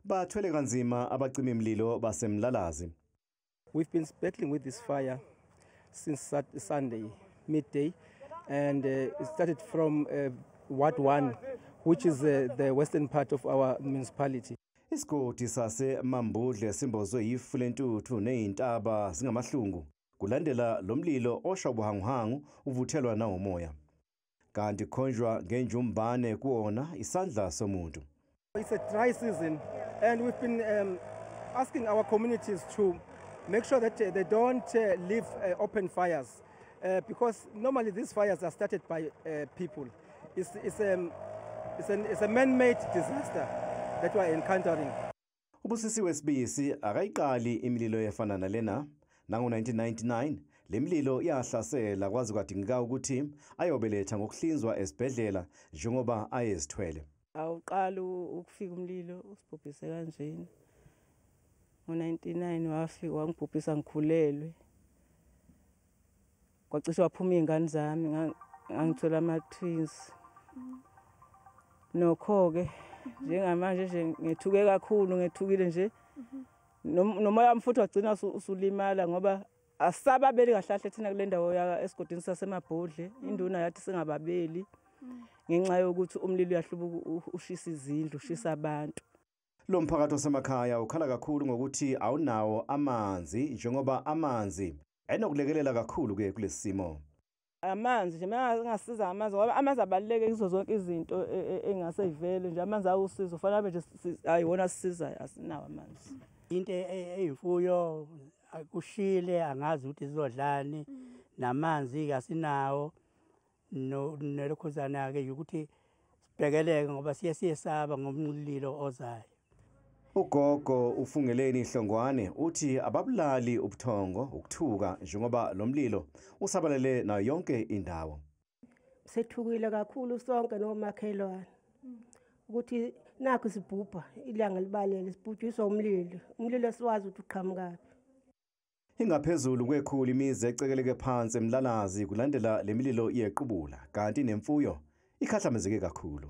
Bathwele kanzima abacimi mlilo baseMlalazi. We've been battling with this fire since Sunday midday, and it started from Ward 1, which is the western part of our municipality. Isigodi saseMambudle simbozwe yifu lentuthu nezintaba zingamahlungu kulandela lo mlilo osha ubuhanguhangu uvuthelwa nawumoya. Kanti khonjwa ngenjumbane kuwona isandla somuntu. It's a dry season, and we've been asking our communities to make sure that they don't leave open fires, because normally these fires are started by people. It's a man-made disaster that we are encountering. Ubusisiwe Sibisi akayiqali imililo efana nalena. Nango-1999 le mililo yahlasela kwaze kwadingeka ukuthi ayobeletha ngokuhlinzwa esibhedlela njengoba ayezithwele. Awuqali ukufika umlilo usibhubhise kanjena. Ngo-99 wafika wangibhubhisa ngikhulelwe. Kwacishe waphuma iy'ngane zami, ngangithola ama-twins. Nokho-ke njengamanje nje ngethuke kakhulu, ngethukile nje. Nomoya wami futhi wagcina usulimala ngoba asisababeli kahle kahle thina kule ndawo esigodini saseMabhodle. Induna yathi singababeli ngenxa yokuthi umlilo uyahlubuka ushisa izindlu, ushisa abantu. Lo mphakathi wasemakhaya ukhala kakhulu ngokuthi awunawo amanzi njengoba amanzi enokulekelela kakhulu ke kulesi simo. Amanzi nje mangasiza amanzi ngoba amanzi abaluleke kuzo zonke izinto engase ivele nje, amanzi awusizo fanele abe nje ayiwona asisizayo, asinawo amanzi. Into eyimfuyo kushile, angazi ukuthi sizodlani, namanzi asinawo, nelokhuzana-ke ukuthi sibhekeleke ngoba siye siyesaba ngomlilo ozayo. Ugogo uFungeleni Hlongwane uthi ababulali ubuthongo ukuthuka njengoba lo mlilo usabalele nayo yonke indawo. Sethukile kakhulu sonke nomakhelwane ukuthi nakho sibhubha ilanga libalele, sibhujiswa umlilo, umlilo siwazi ukuthi uqhamukaphi. Ingaphezulu kwekhulu imizi ecekeleke phansi eMlalazi kulandela le mililo yequbula, kanti nemfuyo ikhahlamezeke kakhulu.